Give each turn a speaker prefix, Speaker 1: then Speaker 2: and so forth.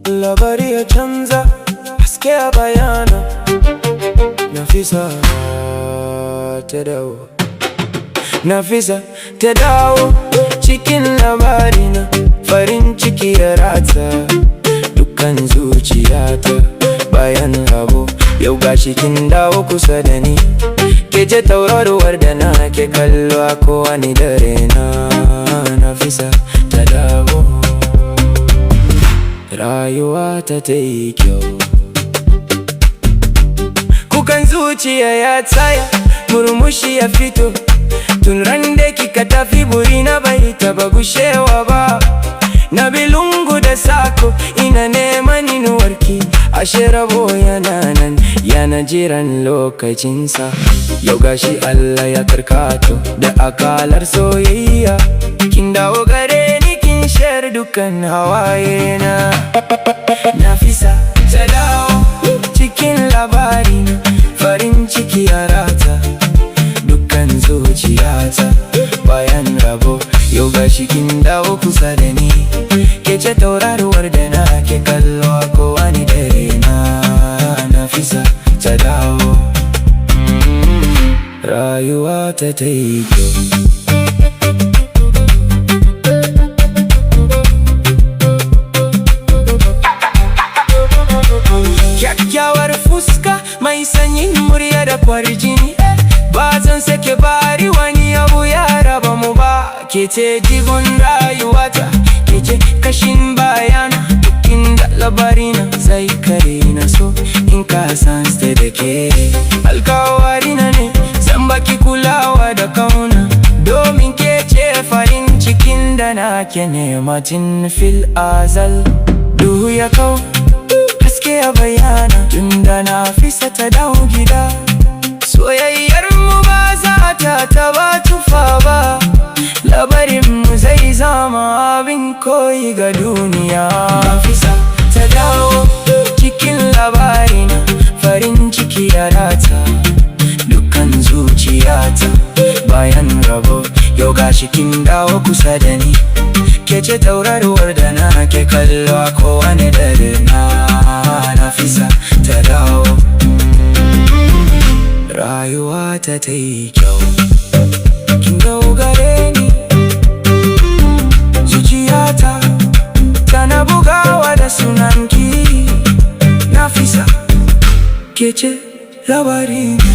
Speaker 1: Labari ya canza, haske ya bayyana. Nafisa ta dawo, Nafisa ta dawo cikin labarina. Farin ciki ya ratsa dukkan zuciyata bayan rabo. Yau gashi kin dawo kusa da ni. Ke ce tauraruwar da na ke kallo a kowane dare na. Nafisa ta dawo, rayuwa ta ta yi kyau. Kukan zuciya ya tsaya, murmushi ya fito. Tun ran da kika tafi, burina bai taba gushewa ba. Na bi lungu da sako ina neman inuwarki, ashe rabo yana nan yana jiran lokacinsa. Yau gashi Allah ya karkato da akalar soyayya. Kin dawo gare ni, kin share dukkan hawaye na. Nafisa ta dawo cikin labarina. Farin ciki ya ratsa dukkan zuciyata bayan rabo. Yau gashi kin dawo kusa da ni. Ke ce tauraruwar da na ke kallo a kowane dare na. Nafisa ta dawo, rayuwa ta ta yi kyau. Kyakkyawar fuska, mai sanyin murya da kwarjini. Ba zan sake bari wani abu ya raba mu ba. Ke ce jigon rayuwata, ke ce kashin bayana. Duk inda labarina zai kare, na so in kasance da ke. Alkawarina ne, zan baki kulawa da kauna, domin ke ce farin cikin da na ke nema tun fil azal. Duhu ya kau, haske ya bayyana, tunda Nafisa ta dawo gida. Soyayyar mu ba za ta taba tufa ba. Labarin mu zai zama abin koyi ga duniya. Nafisa ta dawo cikin labarina. Farin ciki ya ratsa dukkan zuciyata bayan rabo. Yau gashi kin dawo kusa da ni. Ke ce tauraruwar da na ke kallo a kowane dare na. Nafisa ta dawo, rayuwa ta ta yi kyau. Kin dawo gare ni, zuciyata tana bugawa da sunanki. Nafisa, ke ce labarina.